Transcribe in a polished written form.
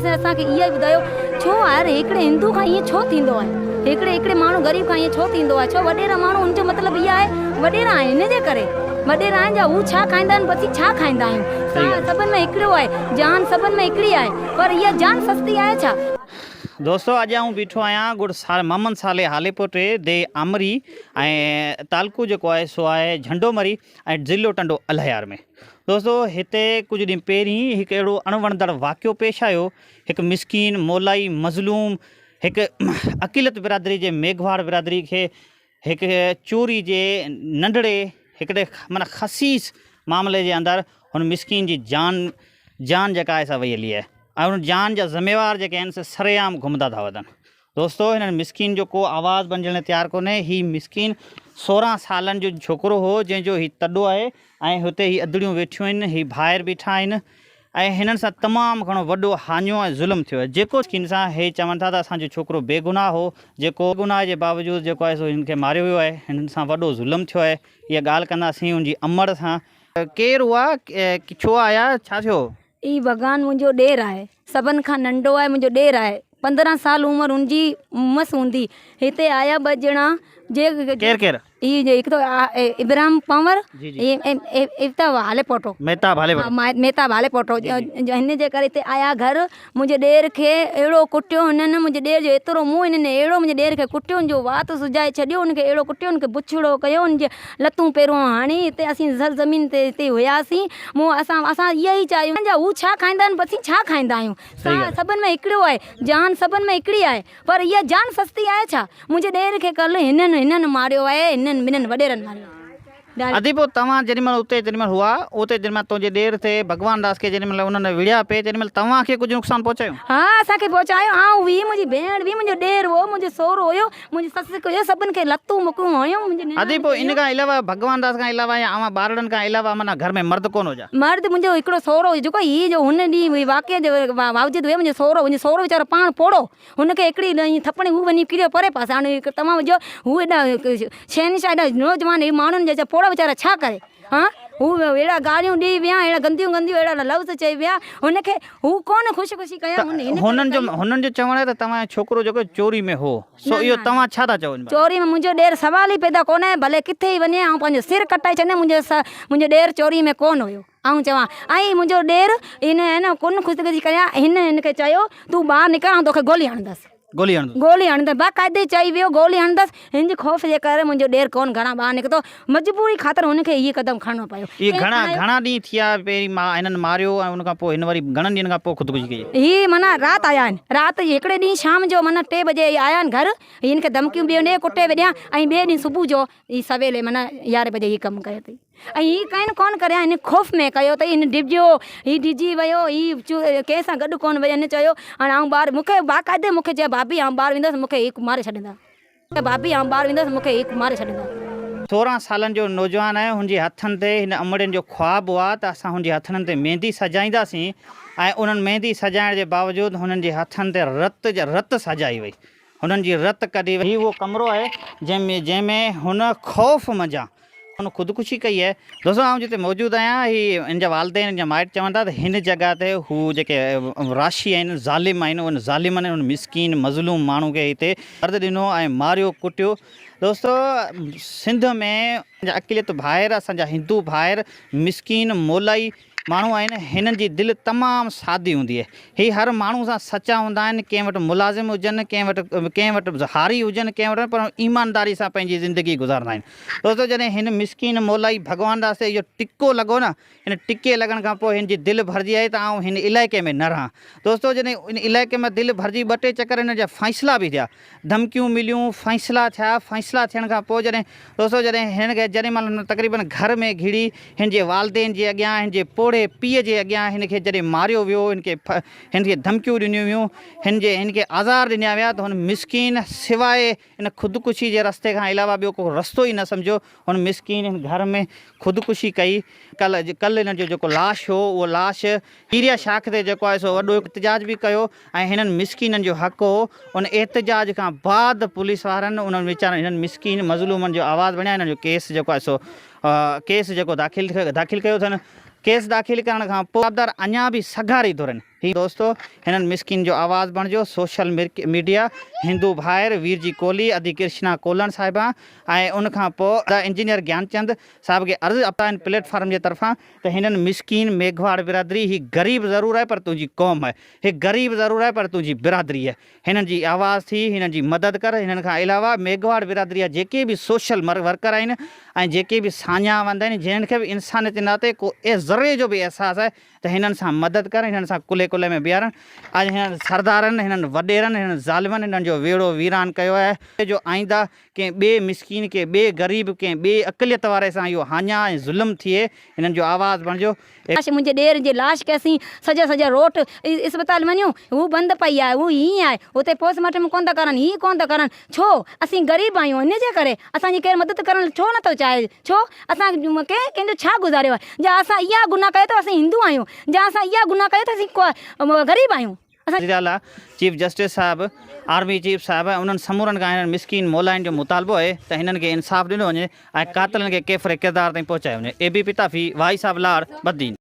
اسان کي اهو ئي ٻڌايو ڇو آهي هڪڙي هندو کان ائين ڇو ٿيندو آهي هڪڙي هڪڙي ماڻهو غريب کان ائين ڇو ٿيندو آهي ڇو وڏيرا ماڻهو ان جو مطلب اهو آهي وڏيرا آهن ان جي ڪري وڏيرا آهن جا هو ڇا کائيندا آهن اسين ڇا کائيندا آهيون سڀن ۾ هڪڙو آهي جان سڀن ۾ هڪڙي آهي پر اها جان سستي آهي ڇا. دوستو اڄ آئون بيٺو آهيان ڳوٺ محمد صالح هاليپوٽي ديهه آمري ۽ تعلقو جيڪو آهي سو آهي جهنڊو مري ۽ ضلعو ٽنڊو الهيار ۾ دوستو هتي ڪجهه ڏينهن پهرين هڪ اهڙو اڻوڻندڙ واقعو پيش آيو هڪ مسڪين مولائي مظلوم هڪ اقليت برادري جي ميگهواڙ برادري کي هڪ چوري جي ننڍڙي هڪڙي معنيٰ خسيس معاملي جي اندر هن مسڪين جي جان جان جيڪا آهي سا وئي هلي آهي ۽ ان جان جا ذميوار جيڪي آهن سي سرعام گهمندا ٿا وتن دوستو هنن مسڪين جو ڪو آواز بنجڻ لاء تيار ڪونهي هي مسڪين 16 سالن جو ڇوڪرو هو جنهن جو هي تڏو آهي ۽ هتي هي ادڙيون ويٺيون آهن هي ڀائر بيٺا آهن ۽ هنن سان تمام گهڻو وڏو هاڃو ۽ ظلم ٿيو آهي جيڪو مسڪين سان هي چون ٿا ته اسان جو ڇوڪرو بيگناهه هو جيڪو گناهه جي باوجود جيڪو آهي سو هنن کي ماريو ويو آهي هنن سان وڏو ظلم ٿيو آهي اها ڳالهه ڪنداسين ان جي امڙ سان. ڪير هئا ڇو آيا ڇا ٿيو؟ هي ڀڳوان منهنجو ڏير آهي سڀن کان ننڍو آهي منهنجو ڏير آهي 15 سال عمر هن جي مس هوندي هتي آيا ٻه ڄڻا جي ڪير ڪير؟ هي هڪ ته ابراهيم پنور مهتاب هاليپوٽو مهتاب هاليپوٽو مهتاب هاليپوٽو هن جي ڪري هتي آيا گهر منهنجي ڏير کي اهڙو ڪٽيو هنن منهنجي ڏير جو ايترو منهن هنن اهڙو منهنجي ڏير کي ڪٽيو هن جو وات سجائي ڇڏيو هن کي اهڙو ڪٽيو هن کي بڇڙو ڪيو هن جي لتون پيرون هڻي هتي اسين سرزمين تي هتي هياسين مون اسان اسان اهو ئي چاهيون جا هو ڇا کائيندا آهن اسين ڇا کائيندا آهيون ساهه سڀن ۾ هڪڙو آهي جان سڀن ۾ هڪڙي آهي پر اها جان سستي آهي ڇا منهنجي ڏير کي ڪلهه هنن هنن ماريو آهي هنن ٻنهن وڏيرن ماريو آهي. ادي پوء توهان جيڏي مهل اتي جيڏي مهل هئا اتي جيڏي مهل تنهنجي ڏير تي ڀڳوان داس کي جيڏي مهل انهن وڙهيا پئي تيڏي مهل توهان کي ڪجهه نقصان پهچايو؟ ها اسان کي پهچايو آئون هئي منهنجي ڀيڻ هئي منهنجو ڏير هو منهنجو سهرو هيو منهنجي سس هيو سڀن کي لتون مڪون هنيو منهنجي نڻان ادي پوء ان کان علاوه ڀڳوان داس کان علاوه يا اوهان ٻارڙن کان علاوه معنيٰ گهر ۾ مرد ڪونه هجا؟ مرد منهنجو هڪڙو سهرو هيو جيڪو هي جو هن ڏينهن واقعي جي باوجود هيو منهنجو سهرو منهنجو سهرو ويچارو پاڻ پوڙهو هن کي هڪڙي ائين ٿپڙ هو وڃي ڪريو پري پاسي هاڻي توهان وجهو هو ايڏا شهنشاهه ايڏا نوجوان هي ماڻهن جا پوڙها ويچارا ڇا ڪري ها هو اهڙا گاريون ڏئي ويا اهڙا گنديون گنديون اهڙا لفظ چئي ويا هن کي هو ڪونه خوش خوشي ڪيا هن هن هنن جو هنن جو چوڻ آهي ته توهان جو ڇوڪرو جيڪو چوري ۾ هو سو اهو توهان ڇا ٿا چئو ان باري چوري ۾ منهنجو ڏير سوال ئي پيدا ڪونه ڀلي ڪٿي ئي وڃي آئون پنهنجو سر ڪٽائي ڇڏيان منهنجو منهنجو ڏير چوري ۾ ڪونه هيو. آئون چوان، ۽ منهنجو ڏير هن هن ڪن خودڪشي ڪيا، هن هن کي چيو، تون ٻاهر نڪر آئون توکي گولي هڻندس. گولي هڻندس. گولي هڻندس. باقاعدي چئي ويو گولي هڻندس. هن جي خوف جي ڪري منهنجو ڏير ڪونه گهران ٻاهر نڪتو. مجبوري خاطر هن کي هيء قدم کڻڻو پيو. اهي گهڻا گهڻا ڏينهن ٿيا پهرين مان هنن ماريو ۽ ان کان پوء هن وري گهڻن ڏينهن کان پوء خودڪشي ڪئي. هي معنيٰ رات آيا آهن. رات جي هڪڙي ڏينهن شام جو معنيٰ ٽي بجي هي آيا آهن گهر. هن کي ڌمڪيون ٻيون ڏي ڪٽي وڏيان ۽ ٻئي ڏينهن صبح جو هي سويلي معنيٰ يارهين بجي هي ڪم ڪيو اٿئي. ۽ هي ڪين ڪونه ڪريان هن خوف ۾ ڪيو اٿئي هن ڊڄيو هي ڊڄي ويو هي ڪنهن سان گڏ ڪونه ويو هن چيو هاڻي آئون ٻاهر مون کي باقاعدي مون کي چيو ڀاڀي آئون ٻاهر ويندس مون کي هي ماري ڇڏيندا ڀاڀي آئون ٻاهر ويندس مون کي هي ماري ڇڏيندا. 16 سالن جو نوجوان آهي هن جي هٿن تي هن امڙين جو خواب هئا ته اسان هن جي هٿڙن تي ميندي سجائينداسين ۽ انهن ميندي سجائڻ جي باوجود هنن جي هٿن تي رت رت سجائي وئي هنن جي رت ڪڍي وئي. هي اهو ڪمرو آهي جنهن ۾ جنهن ۾ هن خوف منجهان هن خودڪشي ڪئي آهي. دوستو آئون جتي موجود آهيان هي ان جا والدين ان جا مائٽ چون ٿا ته هن جڳهه تي هو جيڪي راشي آهن ظالم آهن ان ظالمن ان مسڪين مظلوم ماڻهو کي هتي درد ڏنو ۽ ماريو ڪٽيو دوستو سنڌ ۾ اقليت ڀائر اسان جا هندو ڀائر مسڪين مولائي ماڻهو آهن، هنن جي دل تمام سادي هوندي آهي. هي هر ماڻهو سان سچا هوندا آهن، ڪنهن وٽ ملازم هجن، ڪنهن وٽ ڪنهن وٽ هاري هجن، ڪنهن وٽ پر ايمانداري سان پنهنجي زندگي گذارندا آهن. دوستو جڏهن هن مسڪين مولائي ڀڳوان داس تي اهو ٽڪو لڳو نه، ان ٽڪي لڳڻ کان پوء هن جي دل ڀرجي آئي ته آئون هن علائقي ۾ نه رهان. دوستو جڏهن ان علائقي مان دل ڀرجي ٻه ٽي چڪر هن جا فيصلا به ٿيا. ڌمڪيون مليون، فيصلا ٿيا، فيصلا ٿيڻ کان پوء جڏهن دوستو جڏهن هن کي جڏهن مهل هن تقريبن گهر ۾ گهڙي هن جي والدين جي اڳيان هن جي پوڙهي پيء جي اڳيان هن کي جڏهن ماريو ويو هن کي هن کي ڌمڪيون ڏنيون ويون هن جي هن کي آزار ڏنيا ويا ته هن مسڪين سواء ان خودڪشي جي رستي کان علاوه ٻيو ڪو رستو ئي نه سمجهيو هن مسڪين هن گهر ۾ خودڪشي ڪئي ڪل ڪل هن جو جيڪو لاش هو اهو لاش پيريا شاخ تي جيڪو آهي سو وڏو احتجاج به ڪيو ۽ هنن مسڪينن جو حق هو ان احتجاج کان بعد پوليس وارن انهن ويچارن هنن مسڪين مظلومن جو آواز بڻيا هنن جو ڪيس جيڪو آهي سو ڪيس جيڪو داخل داخل ڪيو اٿن ڪيس داخل ڪرڻ کان پوء جوابدار اڃا به سگهاري ڌرين. هي دوستو هنن مسڪين جو آواز بڻجو سوشل ميڊيا هندو ڀائر ويرجي ڪولهي ادي ڪرشنا ڪولهڻ صاحبه ۽ ان کان پوء ادا انجنيئر گيانچند صاحب کي عرض اپا هن پليٽ فارم جي طرفان ته هنن مسڪين ميگهواڙ برادري هي غريب ضرور آهي پر تنهنجي قوم آهي هي غريب ضرور آهي پر تنهنجي برادري آهي هنن جي آواز ٿي هنن جي مدد ڪر هنن کان علاوه ميگهواڙ برادري جا جيڪي به سوشل ورڪر آهن ۽ جيڪي به ساڃاهه وند آهن جنهن کي به انسانيت جي ناتي ڪو ذري جو به احساس آهي ته هنن سان مدد ڪرڻ، هنن سان ڪلهي ڪلهي ۾ بيهارڻ. اڄ هنن سردارن، هنن وڏيرن، هنن ظالمن هنن جو ويڙهو ويران ڪيو آهي، جو آئنده ڪنهن ٻئي مسڪين، ڪنهن ٻئي غريب، ڪنهن ٻئي اقليت واري سان اهو هاڃا ۽ ظلم ٿئي، هنن جو آواز بڻجو. لاش منهنجي ڏير جي لاش کي اسين سڄا سڄا روٽ اسپتال وڃون هو بند پئي آهي هو هيئن آهي هتي پوسٽ مارٽم ڪونه ٿا ڪرن هي ڪونه ٿا ڪرن ڇو اسين غريب آهيون ان جي ڪري اسان جي ڪير مدد ڪرڻ ڇو نٿو چاهي ڇو اسان ڪنهن ڪنهن جو ڇا گذاريو آهي جا اسان اها گناهه ڪيو ته اسين هندو آهيون جا اسان اها گناهه ڪيو ته اسين غريب آهيون اسان. وزير اعليٰ، چيف جسٽس صاحب، آرمي چيف صاحب ۽ انهن سمورن کان هنن مسڪين مولائين جو مطالبو آهي ته هنن کي انصاف ڏنو وڃي ۽ قاتلن کي ڪيفر ڪردار تائين پهچايو وڃي. اي بي پتافي، وائي صاحب لاڙ، بدين.